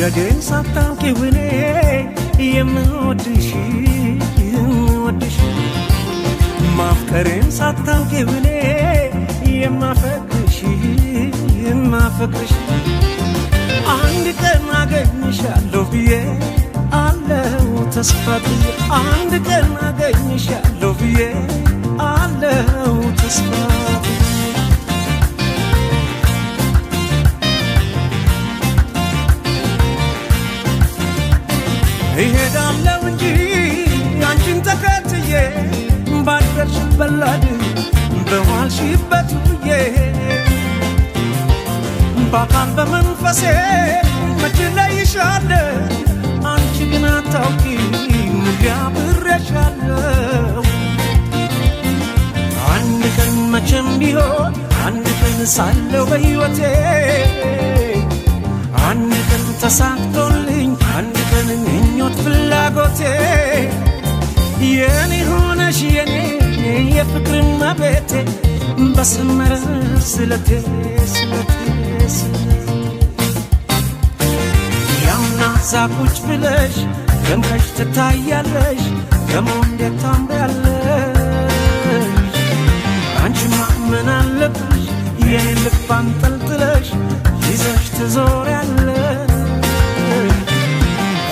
መውደዴን ሳታውቂው እኔ የምወድሽ የምወድሽ፣ ማፍቀሬን ሳታውቂው እኔ የማፈቅርሽ የማፈቅርሽ፣ አንድ ቀን አገኝሻለሁ ብዬ አለው ተስፋ ብዬ፣ አንድ ቀን አገኝሻለሁ ብዬ አለው ተስፋ ብዬ። እሄዳለሁ እንጂ አንቺን ተከትዬ፣ ባደርሽበት ላድር በዋልሽበት ውዬ፣ በአካል በመንፈሴ መች እለይሻለሁ፣ አንቺ ግን አታውቂም አብሬሻለሁ። አንድ ቀን መቼም ቢሆን፣ አንድ ቀን ሳለው በሕይወቴ፣ አንድ ቀን ተሳክቶልኝ፣ አንድ ቀን ምኞት ፍላጎቴ፣ የኔ ሆነሽ የኔ የፍቅር መቤቴ፣ በሰመረ ስለቴ ስለቴ ስለቴ። ያውና እዛ ቁጭ ብለሽ ደምቀሽ ትታያለሽ፣ ደሞ እንዴት ታምሪያለሽ! አንቺማ ምን አለብሽ የኔን ልብ አንጠልጥለሽ ይዘሽ ትዞሪያለሽ።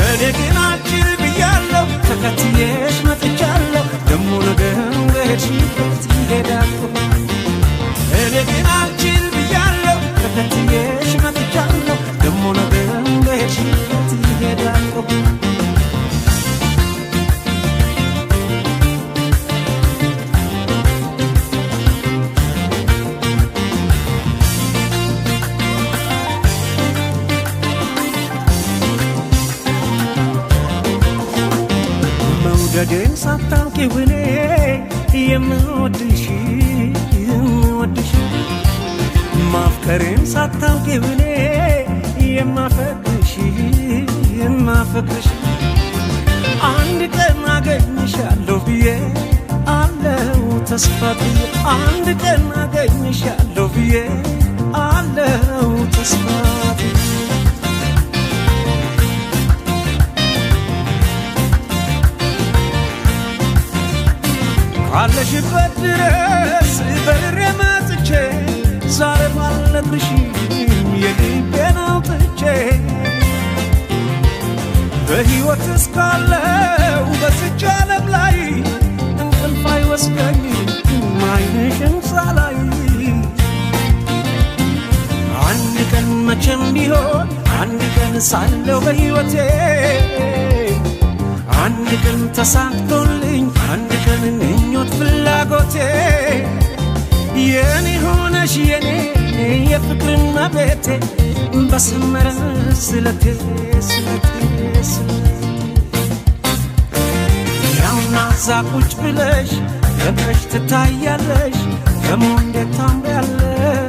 እኔ ግን አልችል ብያለሁ፣ ተከትዬሽ መጥቻለሁ፣ ደሞ ነገ በሄድሽበት እሄዳለሁ። እኔ ግን አልችል ብያለሁ፣ ተከትዬሽ መጥቻለሁ፣ ደሞ ነገ በሄድሽበት እሄዳለሁ። መውደዴን ሳታውቂው እኔ የምወድሽ የምወድሽ፣ ማፍቀሬን ሳታውቂው እኔ የማፈቅርሽ የማፈቅርሽ፣ አንድ ቀን አገኝሻለሁ ብዬ አለው ተስፋ ብዬ፣ አንድ ቀን አገኝሻለሁ ብዬ አለው ተስፋ ብዬ። ካለሽበት ድረስ በርሬ መጥቼ ዛሬ ባልነግርሽም የልቤን አውጥቼ፣ በሕይወት እስካለው በዚች ዓለም ላይ እንቅልፍ አይወስደኝም ዓይንሽን ሳላይ። አንድ ቀን መቼም ቢሆን፣ አንድ ቀን ሳለው በሕይወቴ፣ አንድ ቀን ተሳክቶልኝ፣ አንድ ቀን ምኞት ፍላጎቴ፣ የኔ ሆነሽ የኔ የፍቅር መቤቴ፣ በሰመረ ስለቴ ስለቴ ስለቴ። ያውና እዛ ቁጭ ብለሽ ደምቀሽ ትታያለሽ፣ ደሞ እንዴት ታምሪያለሽ!